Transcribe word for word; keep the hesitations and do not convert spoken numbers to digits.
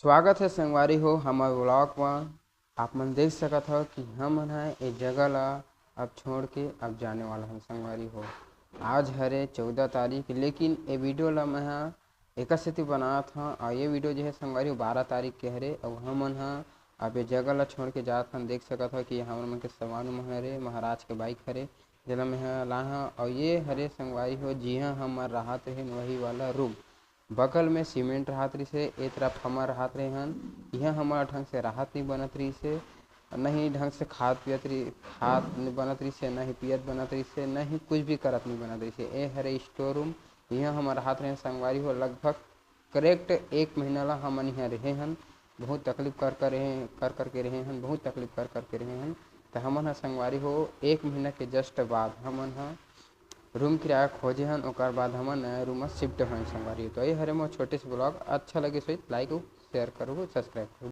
स्वागत है संगवारी हो हमर vlog म। आप मन देख सकत हव कि हमन ह ए जगह ला अब छोड़ के अब जाने वाला हन संगवारी हो। आज हरे चौदह तारीख, लेकिन ए video ला मैं ह एकर सेती बनात हव, अउ ये video जो है संगवारी हो बारह तारीख के हरे, अउ हमन ह अब ये जगह ला छोड़ के जात हन। देख सकत हव कि हमर मन के सामान उमान हरे, महाराज के bike हरे, जेला मैं ह लाए हव, अउ ये हरे संगवारी हो जिहां हमर राहत रहेन वही वाला room। बगल में सीमेंट रहत रहिसे, ए तरफ हमर रहत रहे हन। इहाँ हमर ढंग से रहत नइ बनत रहिसे, न ही ढंग से खात पियत रहि-, खात नइ बनत रहिसे, न ही पियत बनत रहिसे, न ही कुछ भी करत नइ बनत रहिसे। ए हरे store room, इहाँ हमर रहत रहे हन संगवारी हो। लगभग correct एक महीना ला हमन इहाँ रहे हन, बहुत तकलीफ कर कर रहे, कर कर के रहे हन, बहुत तकलीफ कर कर के रहे हन। त हमन ह संगवारी हो एक महीना के just बाद हमन ह room किराया खोजे हन, ओकर बाद हमन नया room म shift होएन संगवारी हो। तो ये हरे मोर छोटे से vlog, अच्छा लगे सोई like अउ share करहू, subscribe करहू।